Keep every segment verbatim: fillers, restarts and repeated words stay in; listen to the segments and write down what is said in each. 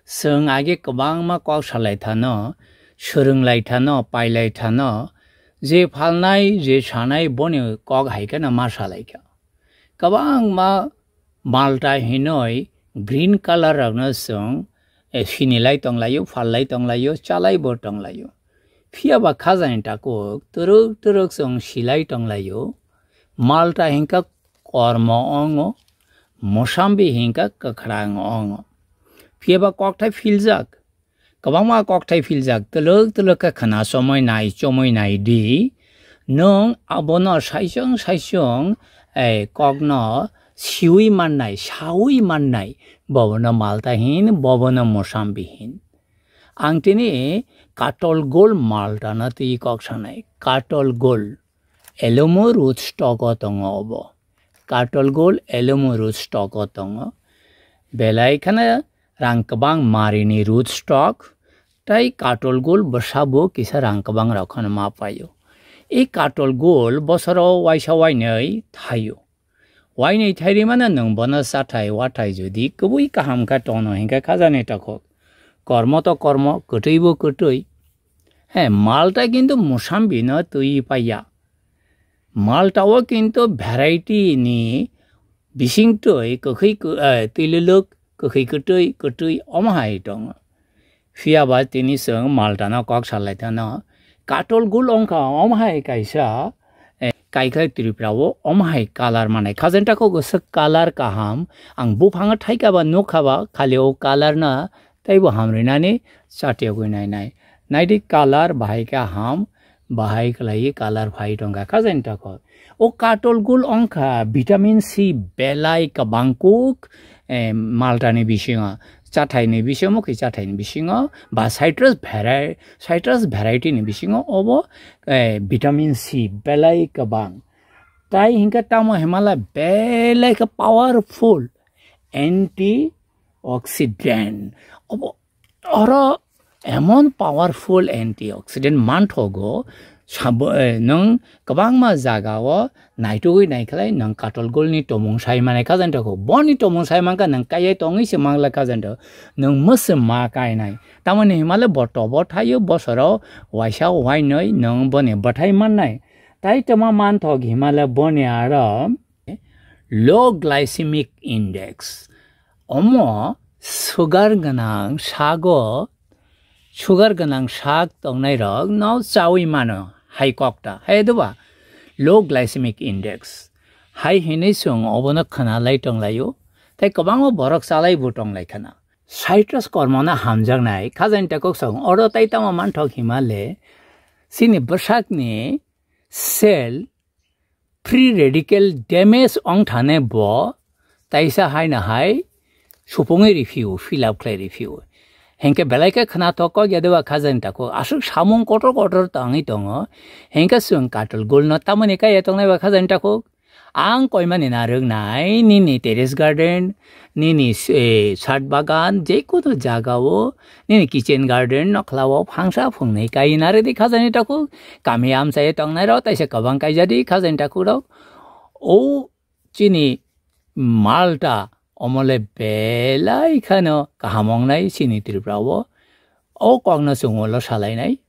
Chwng age kwbangma kok salai thano, swrwng lai thano, pai lai thano, je phalnai, je sanai boni kok hai kheno ma salai kha. Kwbangma malta hinoi green colour rokno chwng, eh, sinilai tonglaio, phallai tonglaio, chalaibo tonglaio. Phiyaba khajani takhuk twrwk twrwk chwng silai tonglaio. Malta hinkha kormo ongo, mosambi hinkha kwkhrang ongo. Phiyaba kokthai philjak, kwbangma kokthai philjak, twlwk twlwk khe khna chomwi nai, chomwi nai di. Nwng abono saichung saichung, eh, kokno siwi mannai, sawi mannai, bobono malta hin, bobono mosambi hin. Ang tini katol gol maltano twi kok sanai. Katol gol. Elomo root stock o tongo obo. Katol gol elomo root stock o tongo. Belai kheno rang kwbang marini root stock, tei katol gol bwsa bo kisa rang kwbang rok kheno ma paio. I katol gol bosoro waisa wainwi thaio. Wainwi thai rimano nwng bono chathai wathai jodi kwbwi kaham khe tongno hinkhe khajani takhuk. Kormo to kormo, kwtwi bo kwtwi. He, malta kintu mosambi no twi paiya. Malta o kintu variety ni bising twi kwkhwi kw-, eh, twiluluk, kwkhwi kwtwi, kwtwi omo hai tongo. Phiyaba tini chwng malta no kok salai thano. Katol gul ongkha omo hai kaisa, eh, kaiklai Tripura o omo hai colour manai. Khajani takhuk kwswk colour kaham. Ang buphang o thaikha ba nukha ba khali o colour no teibo hamrinani chatiyogwi nainai. Naidi colour bahai khe ham, bahai kwlai colour phai tongkha khajani takhuk. O katol gul ongkha vitamin C belai kwbang kuk, eh, maltani bisingo, chathaini bisingo, mukhi chathaini bisingo, ba citrus vari-, citrus variety ni bisingo obo, eh, vitamin C belai kwbang. Tai hinkhe tamo himala belai khe powerful antioxidant. Obo oro emon powerful antioxidant manthogo, sabo, eh, nwng kwbangma jaga o naitugwi naikhlai nwng katol gulni tomung sai manai khajani takhuk. Boni tomung sai mankha nwng kaiya tongwi se mangla khajani takhuk. Nwng mwswk ma kainai. Tamoni himale bo tobo thaio bosoro waisa wainwi nwng boni bwthai mannai. Tai tongma manthok himale boni aro low glycemic index. Omo sugar gwnang sago, sugar gwnang sak tongnai rok no chawi mano hai kokta. Hai doba low glycemic index. Hai hinwi chwng obono khna lai tonglaio. Tai kwbangma borok chalai bo tonglai khna. Citrus kormona hamjaknai khajani takhuk chwng oro tai tamo manthok himale chini bwsakni cell free radical damage ong thane bo taisa haino hai supungwi riphiu, fill up khlai riphiu. Hinkhe belai khe khna thok kok ya doba khajani takhuk aswk samung kotor kotor tangwi tongo. Hinkhe chwng katol gulno tamoni kaiya tongnai ba khajani takhuk. Ang koimani narwknai nini terrace garden, nini, eh, chat bagan, jekono jagao, nini kitchen garden, nokhlao phangsa phungnwi kai narwkdi khajani takhuk. Kami amchai tongnai rok taisa kwbang kaijadi khajani takhuk rok. O chini malta omole belai kheno kaham wngnai chini Tripura o. O kokno chwng ulo salainai.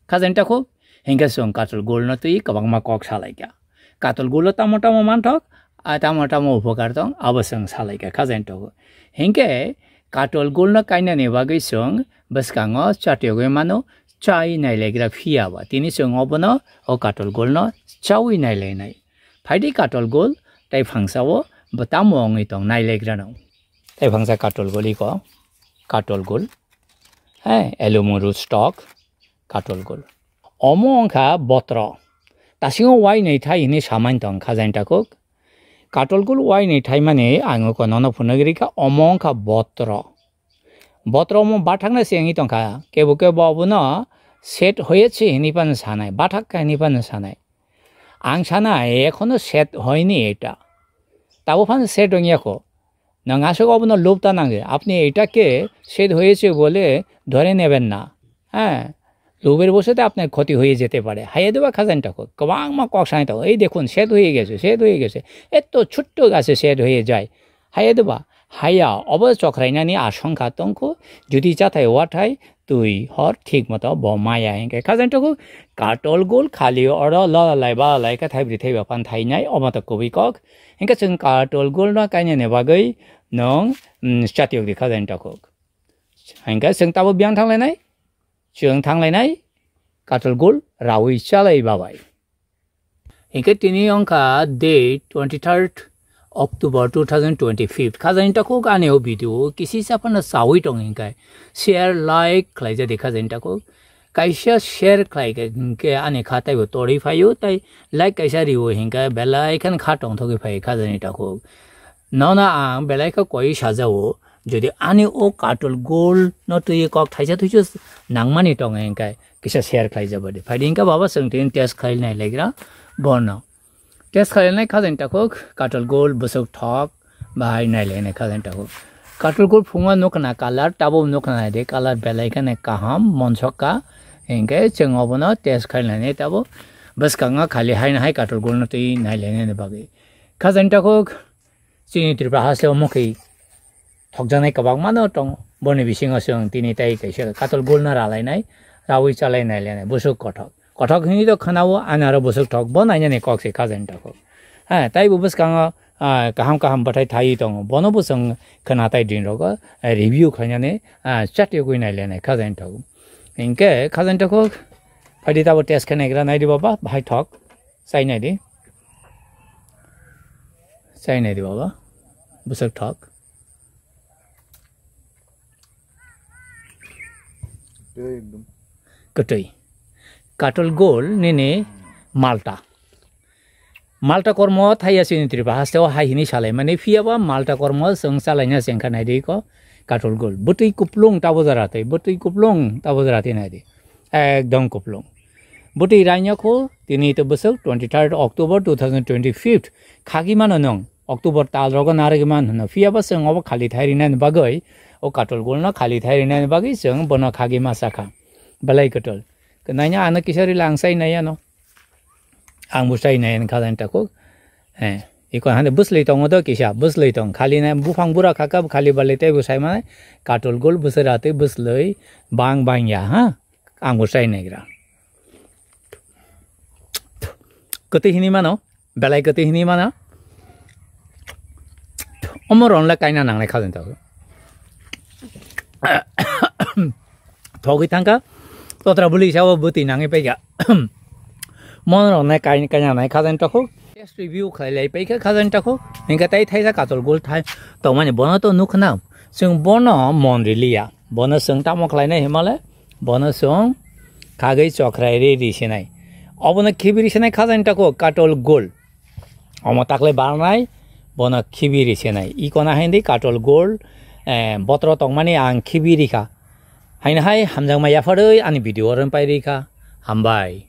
Khajani takhuk, hinkhe chwng katol gulno twi kwbangma kok salaikha. Katol gulo tamo tamo manthok, a tamo tamo upokar tong, abo chwng salaikha khajani takhuk. Hinkhe katol gulno kainani bagwi chwng bwskango chatiyogwi mano, chai nailaikra phiyaba. Tini chwng obono o katol gulno chawi nailainai. Phaidi katol gul tai phangsa o bo tamo wngwi tong nailaikra no. Tai phangsa katol gul iko, katol gul. Hai, elumuru stock, katol gul. Omo wngkha botro. Tasingo wainwi thai hinwi samani tong khajani takhuk. Katol gul wainwi thaimani ang iko nono phunugwi rikha, omo wngkha botro. Botro omo bathakna se wngwi tongkha. Kebo kebo obono set hoyetse hinwi phano sanai, bathak kha hinwi phano sanai. Ang sana ekhono set hoyni eta. Tabo phano set wngyakho. Nang aswk obono lub ta nange. Apni eta ke set hoyetse bole dhore neben na. Hya. Lubir bosete apnar khoti hoye jete pare. Haiya deba khajani takhuk. Kwbangma kok sanai tongo. Ei dekhun, set hoye gese, set hoye gese. Etto chutto gase set hoye jai. Haiya deba. haya, obo chokhrainani ashongkha tongkho, jodi chathai wathai twi hor thik moto bo maya hinkhe khajani takhuk katol gol khali oro lola lai bala lai khe thaibrwi thaiba phan thainai omo to kubui kok. Hinkhe chwng katol gol no kainani bagwi nwng, mm, chatiyok di khajani takhuk. Hinkhe chwng tabuk biyang thanglainai, chwng thanglainai, katol gol rawi chalai babai. Hinkhe tini wngkha date twenty-third October two thousand twenty-five. Khajani takhuk ani o video kisi saphano sawi tong hinkhe share, like khlaijadi khajani takhuk. Kaisa share khlai khe hinkhe ani kha taibo torwi phaio, tai like kaisa rio hinkhe belai kheno kha tongthogwi phai khajani takhuk. Nono ang belai khe koi sajao, jodi ani o katol gol no twi kok thaisa thuisu nangmani tong hinkhe kisa share khlai jabadi. Phaidi hinkhe baba chwng tini test khlai nai legra bono. Test khlainai khajani takhuk katol gol bwswk thok bahai nailainai khajani takhuk. Katol gol phungo nukna colour, tabuk nukna de colour belai kheno kaham monsokha. Hinkhe chwng obono test khlainai tabuk bwskango khali haino hai katol gol no twi nailainani bagwi. Khajani takhuk chini Tripura haste o mokhi thokjaknai kwbangma no tongo. Boni bisingo chwng tini tai kaisa katol gol no ralainai, rawi chalai nailainai, bwswk kothok. Kothok hinwi to khwnao, ani aro bwswk thok, bo nainani kok se khajani takhuk. Ha, taibo bwskango, ah, kaham kaham bwthai thaiwi tongo. Bono bo chwng khwna tai din rogo, ah, review khlainani, ah, chatiyogwi nailainai khajani takhuk. Hinkhe khajani takhuk, phaidi tabuk test khe naigra naidi baba, bahai thok. Chai naidi. Chai naidi baba. Bwswk thok. Kwtwi ekdom. Kwtwi. Katol gol nini malta. Malta kormo thaiya chini Tripura haste o hai hini salai mani, phiyaba malta kormo chwng chalaina chengkha naidi ko katol gol. Bwtwi kuplung tabo jora twi, bwtwi kuplung tabo jora twi naidi. Ekdom kuplung. Bwtwi rainokho tini to bwswk twenty-third October two thousand twenty-five khagwi mano nwng. October tal rogo narwgwi man hwno. Phiyaba chwng obo khali thai rinani bagwi, o katol gol no khali thai rinani bagwi chwng bono khagwi ma sakha. Belai kwtol. Naina ano kisa rila ang chai nai ano. Ang bo chai nai ano khajani takhuk. Eh, iko hande bwslwi tongo do kisa, bwslwi tong. Khali na buphang bura khaka khali balai tei bo sai manai. Katol gol bwswk ratwi bwslwi bang bang ya ha. Ang bo chai naigra. Kwtwi hinwi mano, belai kwtwi hinwi mano. Omo ronle kaina nangnai khajani takhuk. Thogwi thangkha, totra bwlwi sao bwtwi nangwi paikha. Mon ronle kai-, kaina nai khajani takhuk. Test review khlai lai paikha khajani takhuk. Hinkhe tai thaisa katol gol thai tongmani bono to nukha na. Chwng bono mon riliya. Bono chwng tamo khlainai himale? Bono chwng khagwi chokhrai ri risinai. Obono khibi risinai khajani takhuk katol gol. Omo taklai barnai, bono khibi risinai. Iko na hindi katol gol, eh, botro tongmani ang khibi rikha. Haino hai hamjakma yapharwi ani video oro pai rikha. Hambai.